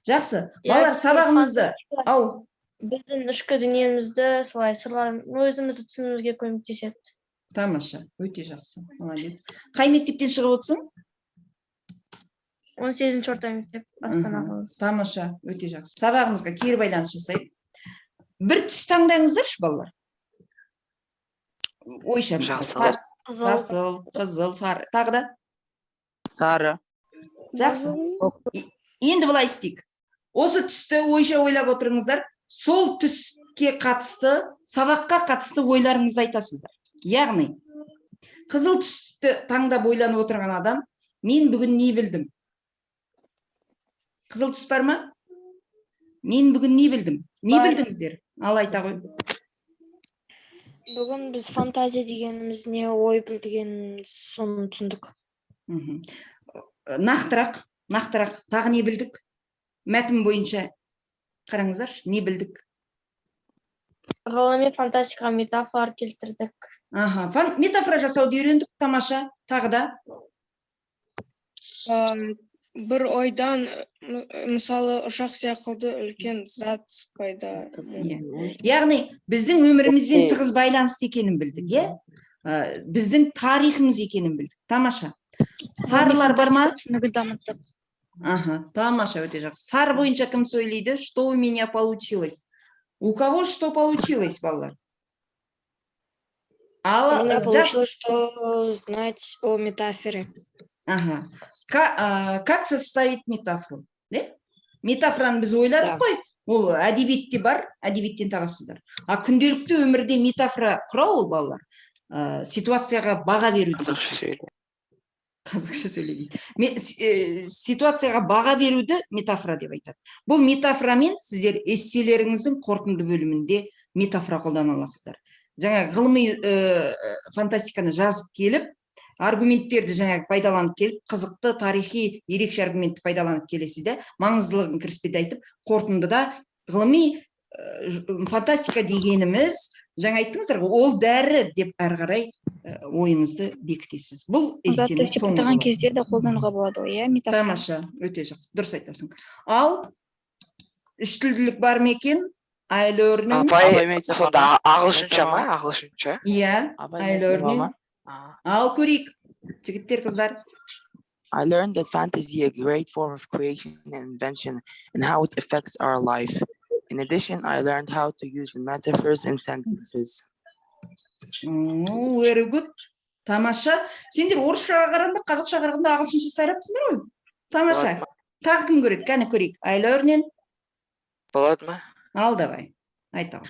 Жақсы, балалар, сабағымызды Фантастика ау біздің ішкі дүниемізді солай сырларын өзімізді түсінуге көмектеседі. Тамаша, өте жақсы, молодец. Қай мектептен шығып отырсың? 18-орта мектеп, Астана қаласы. Тамаша, өте жақсы. Сабағымызға кері байланыс жасайық. Бір түс таңдаңыздаршы, балалар, ойша, мысалы. Жасыл. Қызыл. Жасыл, қызыл, сары, тағы да? Сары. Жақсы. Енді былай істейік: осы түсті ойша ойлап отырыңыздар, сол түске қатысты, сабаққа қатысты ойларыңызды айтасыздар. Яғни қызыл түсті таңдап ойланып отырған адам: «Мен бүгін не білдім?» Қызыл түс бар ма? «Мен бүгін не білдім?» Не Бар. білдіңіздер? Ал, айта ғой. Бүгін біз фантазия дегеніміз не, ой дегеніміз, соны түсіндік. Нақтырақ, нақтырақ. Тағы не білдік? Мәтін бойынша қараңыздаршы, не білдік? Ғылыми фантастикаға метафора келтірдік. Аха, метафора жасауды үйрендік, тамаша. Тағы да? Бір ойдан мысалы, ұшақ сияқты үлкен зат пайда. Иә. Яғни біздің өмірімізбен Окей. тығыз байланысты екенін білдік, иә. Біздің тарихымыз екенін білдік. Тамаша. Сарылар бар ма? Түсінігін дамыттық. Аха, тамаша, өте жақсы. Сары бойынша кім сөйлейді? Что у меня получилось? У кого что получилось, балалар? Ал У меня получилось, что знать о метафоре. Ага. Как составить метафору? Да? Метафораны біз ойладық Да. қой. Ол әдебиетте бар, әдебиеттен табасыздар. А күнделікті өмірде метафора құрау ол, балалар, ситуацияға баға беру деген Қазақша сөз. сөйле. Қазақша сөйле дейді. Ситуацияға баға беруді метафора деп айтады. Бұл метафорамен сіздер эсселеріңіздің қорытынды бөлімінде метафора қолдана аласыздар. Жаңа ғылыми фантастиканы жазып келіп, аргументтерді жаңағы пайдаланып келіп, қызықты, тарихи ерекше аргументті пайдаланып келесіз де, маңыздылығын кіріспеде айтып, қорытындыда ғылыми фантастика дегеніміз, жаңа айттыңыздар ғой, ол дәрі деп әрі қарай ойыңызды бекітесіз. Бұл Затты эссенің соңы сипаттаған болады. кезде де қолдануға болады ғой, иә, метафора? Тамаша, өте жақсы, дұрыс айтасың. Ал үштілділік бар ма екен? I learning. Апай, Абай мектеп сонда ағылшынша ма? ма? Ағылшынша? Иә. Абай I мектебі learning. ма? А, Ал, көрейік, жігіттер, қыздар. I learned that fantasy is a great form of creation and invention and how it affects our life. In addition, I learned how to use metaphors in sentences. О, very good. Тамаша. Сендер орысшаға қарағанда, қазақшаға қарағанда ағылшынша сайрапсыңдар ғой. Тамаша. Болады ма? Тағы кім көреді? Кәне, көрейік. I learning. Болады ма? Ал, давай. Айта ғой.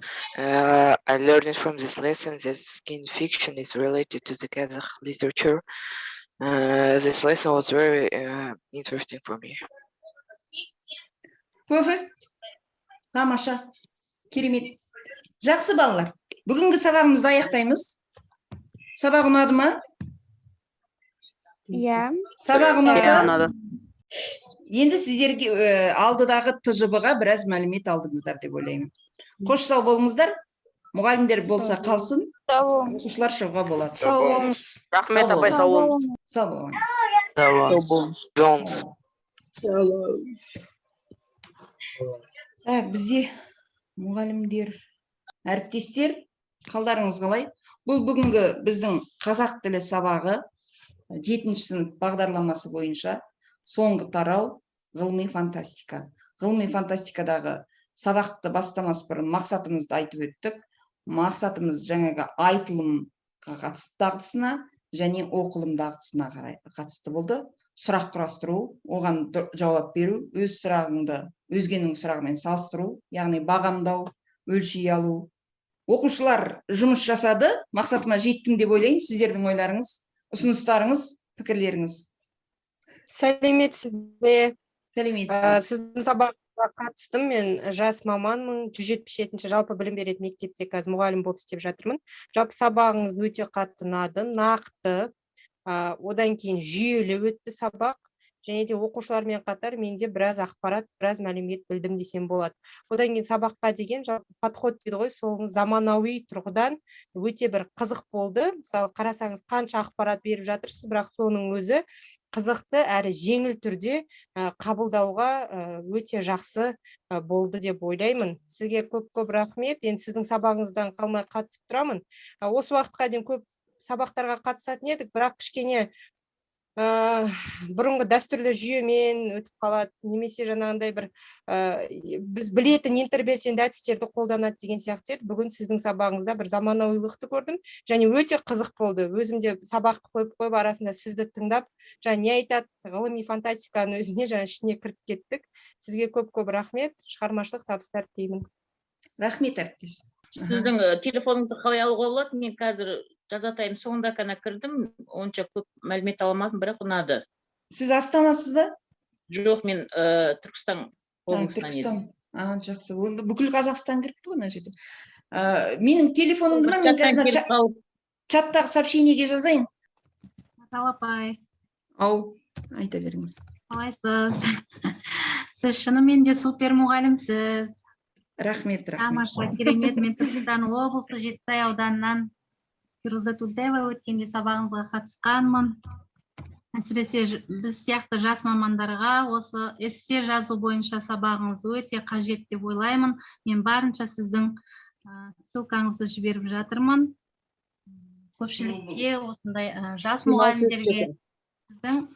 I learned from this lesson that science fiction is related to the Kazakh literature. This lesson was very interesting for me. Perfect. Тамаша. Керемет. Жақсы, балалар. Бүгінгі сабағымызды аяқтаймыз. Сабақ ұнады ма? Иә. Сабақ ұнаса, ұнады. Енді сіздерге алдыдағы ТЖБ-ға біраз мәлімет алдыңыздар деп ойлаймын. Қош, сау болыңыздар. Мұғалімдер болса қалсын, Сау болыңыз. оқушылар шығуға болады. Сау болыңыз. Рахмет, Сау апай, сау болыңыз. Сау болыңыз. Болыңыз. Болыңыз. Так, бізде мұғалімдер, әріптестер, қалдарыңыз қалай? Бұл бүгінгі біздің қазақ тілі сабағы, жетінші сынып бағдарламасы бойынша соңғы тарау — ғылыми фантастика. Ғылыми фантастикадағы сабақты бастамас бұрын мақсатымызды айтып өттік. Мақсатымыз жаңағы айтылымға қатысты дағдысына және оқылым дағдысына қарай қатысты болды. Сұрақ құрастыру, оған жауап беру, өз сұрағыңды өзгенің сұрағымен салыстыру, яғни бағамдау, өлшей алу. Оқушылар жұмыс жасады, мақсатыма жеттім деп ойлаймын. Сіздердің ойларыңыз, ұсыныстарыңыз, пікірлеріңіз? Сәлеметсіз бе? Сәлеметсіз. Сіздің сабағыңызға қатыстым. Мен жас маманмын, 177-жалпы білім беретін мектепте қазір мұғалім болып істеп жатырмын. Жалпы сабағыңыз өте қатты ұнады, нақты, одан кейін жүйелі өтті сабақ және де оқушылармен қатар мен де біраз ақпарат, біраз мәлімет білдім десем болады. Одан кейін сабаққа деген жалпы подход дейді ғой, сол заманауи тұрғыдан өте бір қызық болды. Мысалы, қарасаңыз, қанша ақпарат беріп жатырсыз, бірақ соның өзі Қызықты әрі жеңіл түрде қабылдауға өте жақсы болды деп ойлаймын. Сізге көп көп рахмет. Енді сіздің сабағыңыздан қалмай қатысып тұрамын. Осы уақытқа дейін көп сабақтарға қатысатын едік, бірақ кішкене бұрынғы дәстүрлі жүйемен өтіп қалады немесе жаңағындай бір біз білетін интербелсенді әдістерді қолданады деген сияқты еді. Бүгін сіздің сабағыңызда бір заманауилықты көрдім және өте қызық болды. Өзім де сабақты қойып қойып, арасында сізді тыңдап, жаңа не айтады, ғылыми фантастиканың өзіне жаңа ішіне кіріп кеттік. Сізге көп көп рахмет, шығармашылық табыстар тілеймін. Рахмет, әріптес. Сіздің телефоныңызды қалай алуға болады? Мен қазір жазатайым соңында ғана кірдім, онша көп мәлімет ала алмадым, бірақ ұнады. Сіз Астанасыз ба? Жоқ, мен Түркістан облысынан едім. Түркістан, а, жақсы. Онда бүкіл Қазақстан кіріпті ғой мына жерде. Менің телефонымды ма, мен Чаттан қазір келіп қалып. Чаттағы сообщениеге жазайын. Марал апай. Ау, айта беріңіз. Қалайсыз? Сіз шынымен де супер мұғалімсіз. Рахмет, рахмет. Тамаша, керемет. Мен Түркістан облысы, Жетісай ауданынан Фируза Тультаева. Өткенде сабағыңызға қатысқанмын. Әсіресе біз сияқты жас мамандарға осы эссе жазу бойынша сабағыңыз өте қажет деп ойлаймын. Мен барынша сіздің ссылкаңызды жіберіп жатырмын көпшілікке. Осындай жас мұғалімдерге сіздің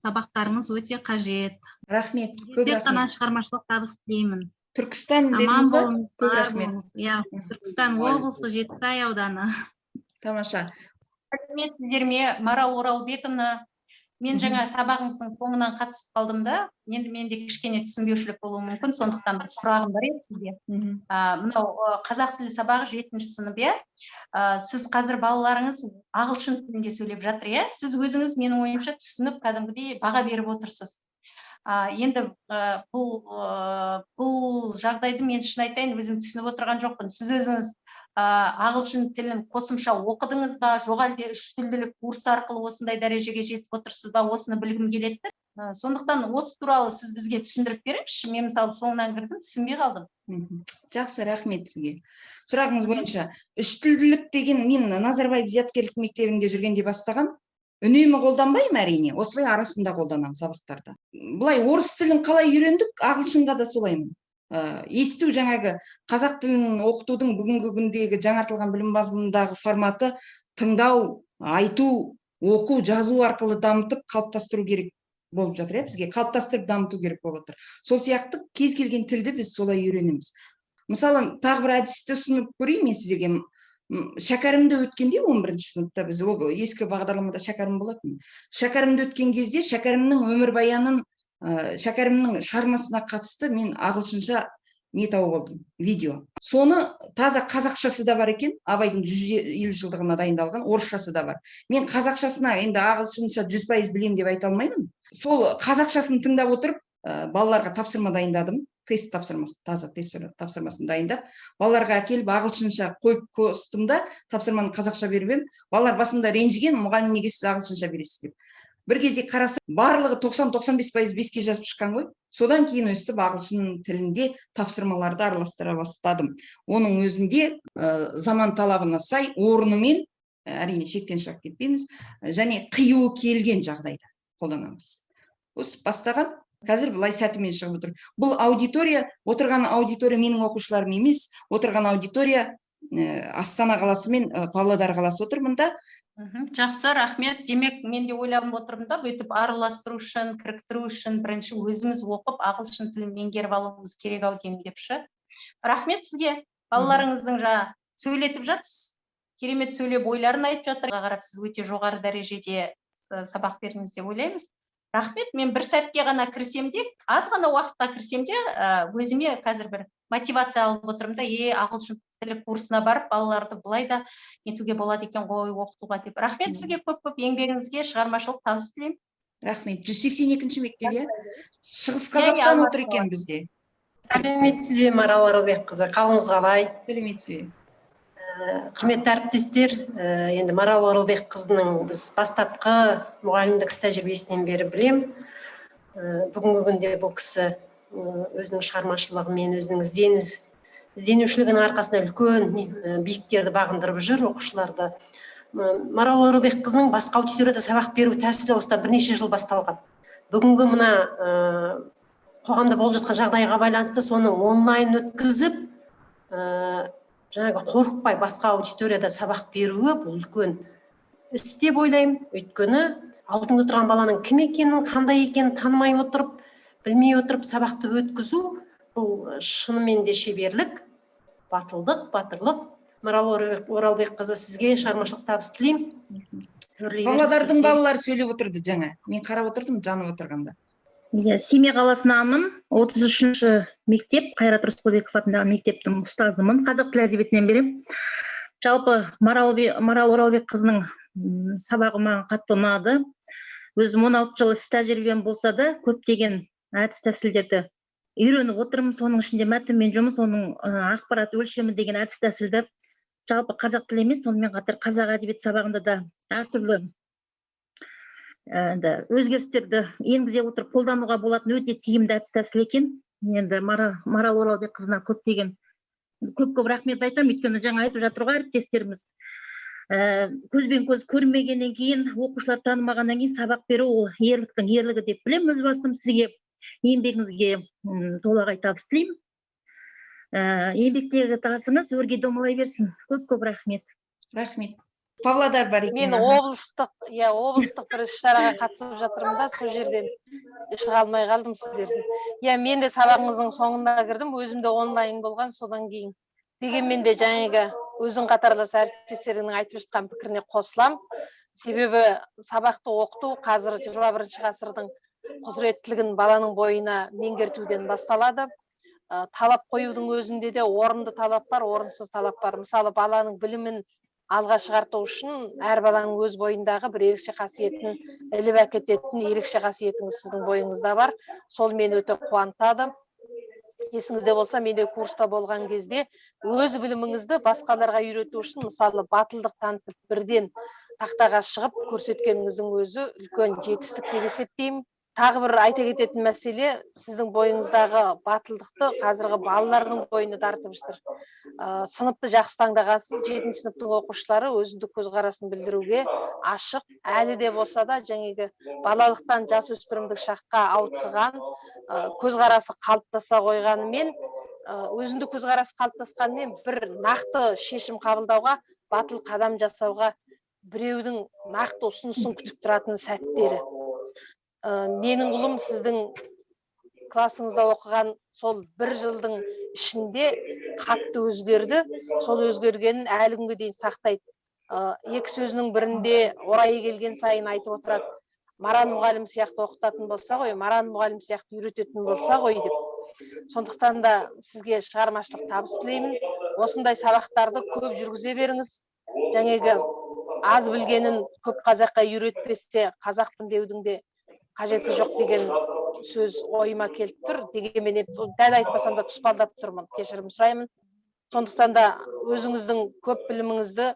сабақтарыңыз өте қажет. Рахмет, көп Тек қана рахмет. шығармашылық табыс тілеймін. Түркістан Аман дедіңіз ба? болыңыз, Көп бар рахмет. болыңыз. Иә, Түркістан облысы, Жетісай ауданы. Тамаша. Сәлеметсіздер ме, Марал Оралбековна? Мен жаңа сабағыңыздың соңынан қатысып қалдым да, енді менде кішкене түсінбеушілік болуы мүмкін, сондықтан бір сұрағым бар еді сізге. Мынау қазақ тілі сабағы, жетінші сынып, иә? Сіз қазір балаларыңыз ағылшын тілінде сөйлеп жатыр, иә? Сіз өзіңіз, менің ойымша, түсініп, кәдімгідей баға беріп отырсыз. Енді бұл жағдайды мен, шын айтайын, өзім түсініп отырған жоқпын. Сіз өзіңіз ағылшын тілін қосымша оқыдыңыз ба, жоқ әлде үш тілділік курс арқылы осындай дәрежеге жетіп отырсыз ба? Осыны білгім келеді де. Сондықтан осы туралы сіз бізге түсіндіріп беріңізші. Мен, мысалы, соңынан кірдім, түсінбей қалдым. Жақсы, рахмет сізге. Сұрағыңыз бойынша, үш тілділік деген мен Назарбаев зияткерлік мектебінде жүргенде бастағам. Үнемі қолданбаймын, әрине, осылай арасында қолданамын сабақтарда. Былай, орыс тілін қалай үйрендік, ағылшынға да солаймын. Есту, жаңағы қазақ тілін оқытудың бүгінгі күндегі жаңартылған білім мазмұнындағы форматы тыңдау, айту, оқу, жазу арқылы дамытып, қалыптастыру керек болып жатыр, иә, бізге қалыптастырып дамыту керек болып отыр. Сол сияқты кез келген тілді біз солай үйренеміз. Мысалы, тағы бір әдісті ұсынып көрейін мен сіздерге. Шәкәрімді өткенде, 11 сыныпта біз, ол ескі бағдарламада Шәкәрім болатын. Шәкәрімді өткен кезде Шәкәрімнің өмірбаянын, Шәкәрімнің шығармасына қатысты мен ағылшынша не тауып алдым, видео. Соны таза қазақшасы да бар екен, Абайдың 150 жылдығына дайындалған, орысшасы да бар. Мен қазақшасына енді ағылшынша 100% білемін деп айта алмаймын. Сол қазақшасын тыңдап отырып, балаларға тапсырма дайындадым, тест тапсырмасы, таза тапсырмасын дайындап, балаларға әкеліп ағылшынша қойып қостым да, тапсырманы қазақша беріп едім. Балалар басында ренжіген: «Мұғалім, неге сіз ағылшынша бересіз?» – деп. Бір кезде қараса, барлығы 90-95% беске жазып шыққан ғой. Содан кейін өстіп ағылшын тілінде тапсырмаларды араластыра бастадым. Оның өзінде заман талабына сай орнымен, әрине, шектен шығып кетпейміз және қиюы келген жағдайда қолданамыз. Өстіп бастаған, қазір былай сәтімен шығып отыр. Бұл аудитория, отырған аудитория менің оқушыларым емес, отырған аудитория Астана қаласы мен Павлодар қаласы отыр мында. Жақсы, рахмет. Демек, мен де ойланып отырмын да, бүйтіп араластыру үшін, кіріктіру үшін бірінші өзіміз оқып, ағылшын тілін меңгеріп алуымыз керек ау деймін деп шы. Рахмет сізге. Балаларыңыздың жаңа сөйлетіп жатсыз, керемет сөйлеп, ойларын айтып жатыр. Қарап, сіз өте жоғары дәрежеде сабақ бердіңіз деп ойлаймыз. Рахмет. Мен бір сәтке ғана кірсем де, аз ғана уақытқа кірсем де, өзіме қазір бір мотивация алып отырмын да, ағылшын тілі курсына барып, балаларды былай да нетуге болады екен ғой, оқытуға деп. Рахмет сізге көп көп, еңбегіңізге шығармашылық табыс тілеймін. Рахмет. 182-мектеп, иә, Шығыс Иә, Қазақстан Алматы. отыр екен бізде. Сәлеметсіз бе, Марал Оралбекқызы, қалыңыз қалай? Сәлеметсіз бе. Құрметті әріптестер, енді Марал Оралбекқызының біз бастапқы мұғалімдік іс тәжірибесінен бері білем. Бүгінгі күнде бұл кісі өзінің шығармашылығымен, өзінің ізденушілігінің арқасында үлкен биіктерді бағындырып жүр оқушыларды. Марал Оралбекқызының басқа аудиторияда сабақ беру тәсілі осыдан бірнеше жыл басталған. Бүгінгі мына қоғамда болып жатқан жағдайға байланысты соны онлайн өткізіп, жаңағы қорықпай басқа аудиторияда сабақ беруі, бұл үлкен іс деп ойлаймын. Өйткені алдыңда тұрған баланың кім екенін, қандай екенін танымай отырып, білмей отырып сабақты өткізу, бұл шынымен де шеберлік, батылдық, батырлық. Марал Оралбекқызы, сізге шығармашылық табыс тілеймін. Өрлей беріңіз. Павлодардың балалары сөйлеп отырды жаңа. Мен қарап отырдым жанып отырғанда. Иә, Семей қаласынанмын. 33-ші мектеп, Қайрат Рысқұлбеков атындағы мектептің ұстазымын, қазақ тілі әдебиетінен беремін. Жалпы Марал Оралбекқызының сабағы маған қатты ұнады. Өзім 16 жыл іс тәжірибем болса да, көптеген әдіс тәсілдерді үйреніп отырмын. Соның ішінде мәтінмен жұмыс, оның ақпарат өлшемі деген әдіс тәсілді жалпы қазақ тілі емес, сонымен қатар қазақ әдебиеті сабағында да әртүрлі енді өзгерістерді енгізе отырып қолдануға болатын өте тиімді әдіс тәсіл екен. Енді Марал Оралбекқызына көптеген, көп көп рахмет айтамын. Өйткені жаңа айтып жатыр ғой әріптестеріміз, көзбен көз көрмегеннен кейін, оқушылар танымағаннан кейін сабақ беру ол ерліктің ерлігі деп білемін өз басым. Сізге еңбегіңізге толағай табыс тілеймін. Еңбектегі тасыңыз өрге домалай берсін. Көп көп рахмет. Рахмет. Павлодар бар екен. Мен облыстық, иә, облыстық бір іс шараға қатысып жатырмын да, сол жерден шыға алмай қалдым сіздердің. Иә, мен де сабағыңыздың соңында кірдім, өзім де онлайн болған содан кейін. Дегенмен де жаңағы өзің қатарлас әріптестеріңнің айтып жатқан пікіріне қосыламын. Себебі сабақты оқыту қазір 21-ші ғасырдың құзыреттілігін баланың бойына меңгертуден басталады. Талап қоюдың өзінде де орынды талап бар, орынсыз талап бар. Мысалы, баланың білімін алға шығарту үшін әр баланың өз бойындағы бір ерекше қасиетін іліп әкететін ерекше қасиетіңіз сіздің бойыңызда бар. Сол мені өте қуантады. Есіңізде болса, менде курста болған кезде өз біліміңізді басқаларға үйрету үшін, мысалы, батылдық танытып, бірден тақтаға шығып көрсеткеніңіздің өзі үлкен жетістік деп есептеймін. Тағы бір айта кететін мәселе, сіздің бойыңыздағы батылдықты қазіргі балалардың бойына дарытып жатыр. Сыныпты жақсы таңдағансыз. Жетінші сыныптың оқушылары өзіндік көзқарасын білдіруге ашық, әлі де болса да жаңағы балалықтан жасөспірімдік шаққа ауытқыған, көзқарасы қалыптаса қойғанымен, өзіндік көзқарасы қалыптасқанымен, бір нақты шешім қабылдауға, батыл қадам жасауға біреудің нақты ұсынысын күтіп тұратын сәттері. Менің ұлым сіздің классыңызда оқыған сол бір жылдың ішінде қатты өзгерді. Сол өзгергенін әлі күнге дейін сақтайды. Екі сөзінің бірінде орайы келген сайын айтып отырады: «Марал мұғалім сияқты оқытатын болса ғой, Марал мұғалім сияқты үйрететін болса ғой», — деп. Сондықтан да сізге шығармашылық табыс тілеймін. Осындай сабақтарды көп жүргізе беріңіз. Жаңағы аз білгенін көп қазаққа үйретпесе, қазақпын деудің де қажеті жоқ деген сөз ойыма келіп тұр. Дегенмен енді дәл айтпасам да, тұспалдап тұрмын, кешірім сұраймын. Сондықтан да өзіңіздің көп біліміңізді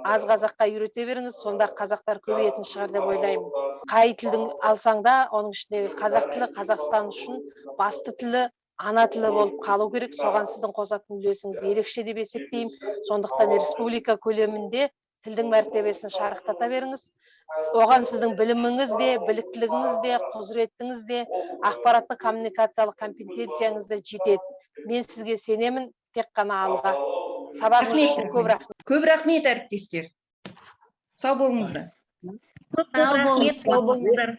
аз қазаққа үйрете беріңіз, сонда қазақтар көбейетін шығар деп ойлаймын. Қай тілдің алсаң да, оның ішіндегі қазақ тілі Қазақстан үшін басты тілі, ана тілі болып қалу керек. Соған сіздің қосатын үлесіңіз ерекше деп есептеймін. Сондықтан республика көлемінде тілдің мәртебесін шарықтата беріңіз. Оған сіздің біліміңіз де, біліктілігіңіз де, құзыреттіңіз де, ақпараттық коммуникациялық компетенцияңыз да жетеді. Мен сізге сенемін. Тек қана алға! Сабағыңыз Рахмет. үшін көп рахмет. Көп рахмет, әріптестер. Сау болыңыздар. Көп көп рахмет, сау болыңыздар.